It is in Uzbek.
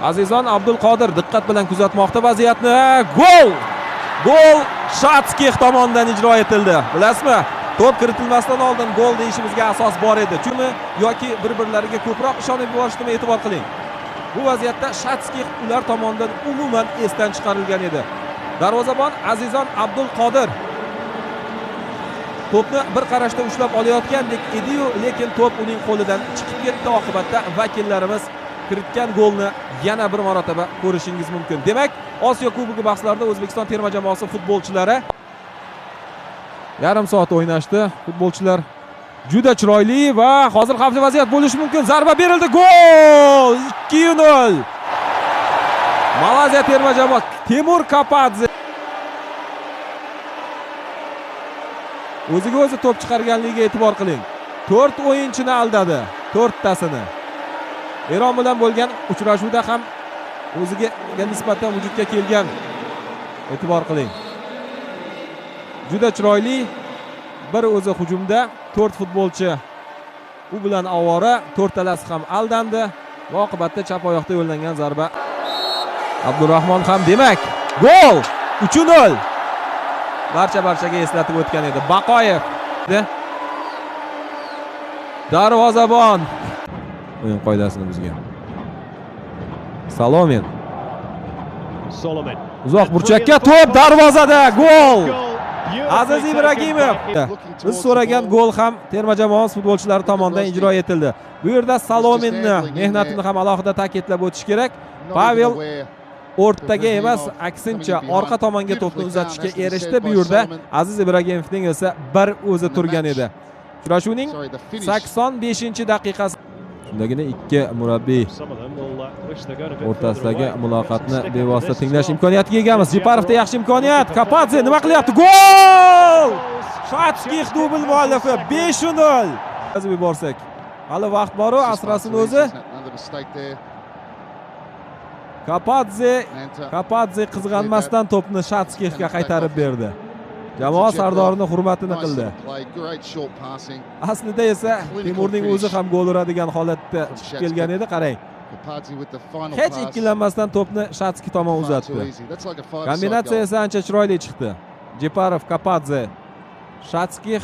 Azizon Abdulqodir diqqat bilan kuzatmoqda vaziyatni. Gol! Gol Shatskix tomonidan ijro etildi. Bilasizmi? To'p kiritilmasdan oldin gol deyishimizga asos bor edi. Chunki yoki bir-birlariga ko'proq ishonib yuborishdimi, e'tibor qiling. Bu vaziyatda Shatskix ular tomonidan umuman esdan chiqarilgan edi. Darvozabon Azizon Abdulqodir to'pni bir qarashda ushlab olayotgandek edi-yu, lekin to'p uning qo'lidan chiqib ketdi. Oqibatda vakillarimiz kiritgan golni yana bir marotaba ko'rishingiz mumkin. Demak, Osiyo Kubogi bahslarida O'zbekiston terma jamoasi futbolchilari yarim soat o'ynashdi. Futbolchilar juda chiroyli va hozir xavfli vaziyat bo'lishi mumkin. Zarba berildi, gol! 2-0. Malayziya terma jamoasi Temur Kapadze o'ziga o'zi to'p chiqarganligiga e'tibor qiling. 4 o'yinchini aldadi, 4tasini. Eron bilan bo'lgan uchrashuvda ham o'ziga nisbatan vujudga kelgan. E'tibor qiling. Juda chiroyli bir o'zi hujumda 4 futbolchi u bilan ovora, to'rtalasi ham aldandi va oqibatda chap oyoqda yo'llangan zarba. Abdurahmon ham, demak, gol! 3-0. Barchaga eslatib o'tgan edi. Baqoyev. Darvozabon o'yin qoidasini buzgan. Salomin. Uzoq burchakka to'p, darvozada gol! Aziz Ibragimov. Biz so'ragan gol ham terma jamoamiz futbolchilari tomonidan ijro etildi. Bu yerda Salominni mehnatini ham alohida ta'kidlab o'tish kerak. Pavel o'rtaga emas, aksincha orqa tomonga to'pni uzatishga erishdi. Bu yerda Aziz Ibragimovning esa bir o'zi turgan edi. Uchrashuvning 85-daqiqasi. Shundagina ikki murabbiy o'rtasidagi muloqotni bevosita tinglash imkoniyatiga egamiz. Jeparovda yaxshi imkoniyat. Kapadze nima qilyapti? Gol! Shatskix dubl muallifi 5-0. Yozib yuborsak. Hali vaqt bor-u, asrasin o'zi. Kapadze qizg'anmasdan to'pni Shatskixga qaytarib berdi. Jamoa sardorini hurmatini qildi. Aslida esa Timurning o'zi ham gol uradigan holatda chiqib kelgan edi. Qarang. Hech ikkilanmasdan to'pni Shatski tomon uzatdi. Kombinatsiya esa ancha chiroyli chiqdi. Jeparov, Kapadze, Shatskix.